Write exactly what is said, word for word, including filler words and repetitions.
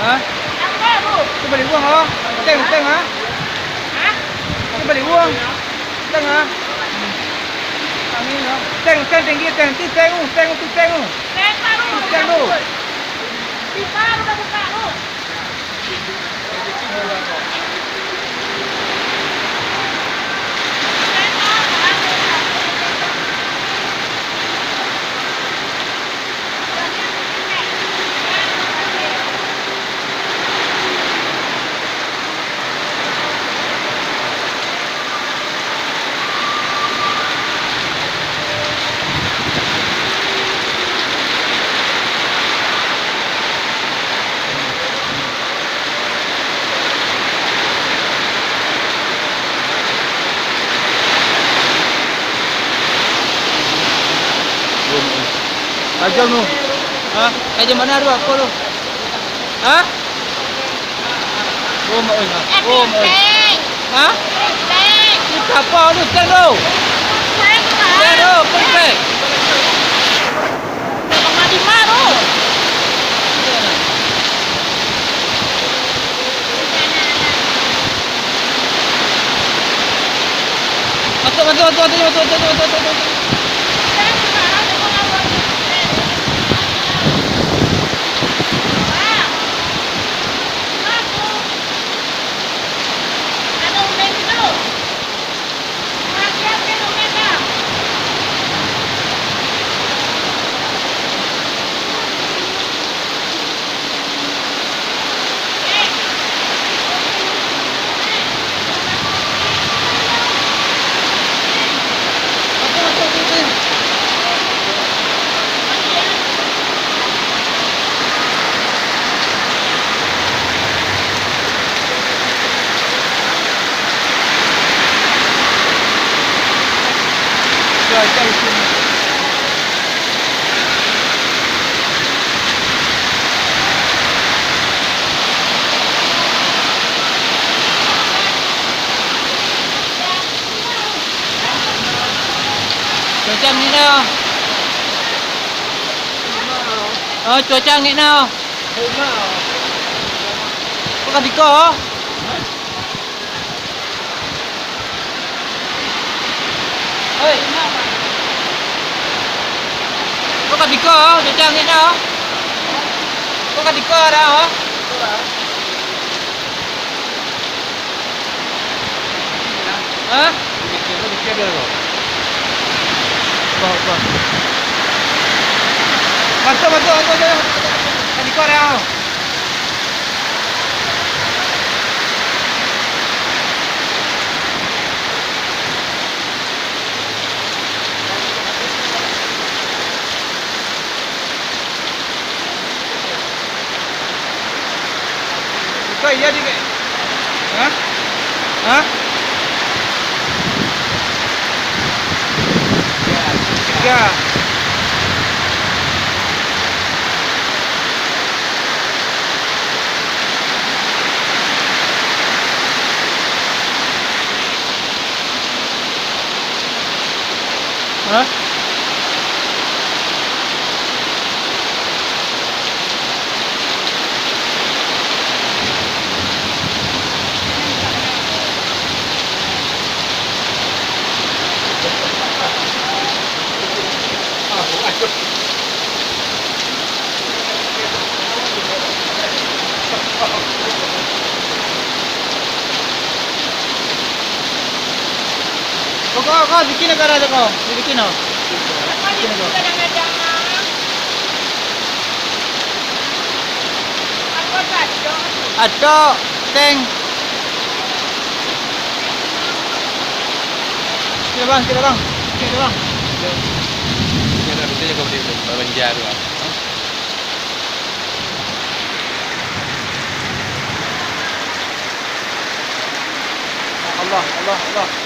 Ha? Itu balik uang, ha? Teng, teng, ha? Itu balik uang. Teng, ha? Amin, ha? Teng, teng tinggi, teng, ti, teng, uh, teng, tu, teng, uh. Teng baru. Teng tu. Di baru dah buka tu. Tajam tu. Ha? Tajam mana tu? Apa tu? Ha? Oh, mak oi, ha. Oh, mak oi. Ha? Kita apa tu? Stand tu. Stand tu, perfect. Masuk, masuk, masuk, masuk, masuk, masuk, masuk, masuk, masuk. Cuaca angin na. Oh, cuaca angin na. Bukan diko. Hei. Kau ka diko, cuaca angin dah. Kau ka diko dah, oh. Ha? Masuk, masuk, masuk, masuk. Ka diko dah, oh. Kau iya dikit. Hah? Hah? Ya. Hah? Kau, kau, kau, bikin negara tu kau. Bikin kau. Bikin kau. Atok, teng. Sini bang, sini bang. Sini bang. Ini ada betul kau di Banjar tu. Allah, Allah, Allah.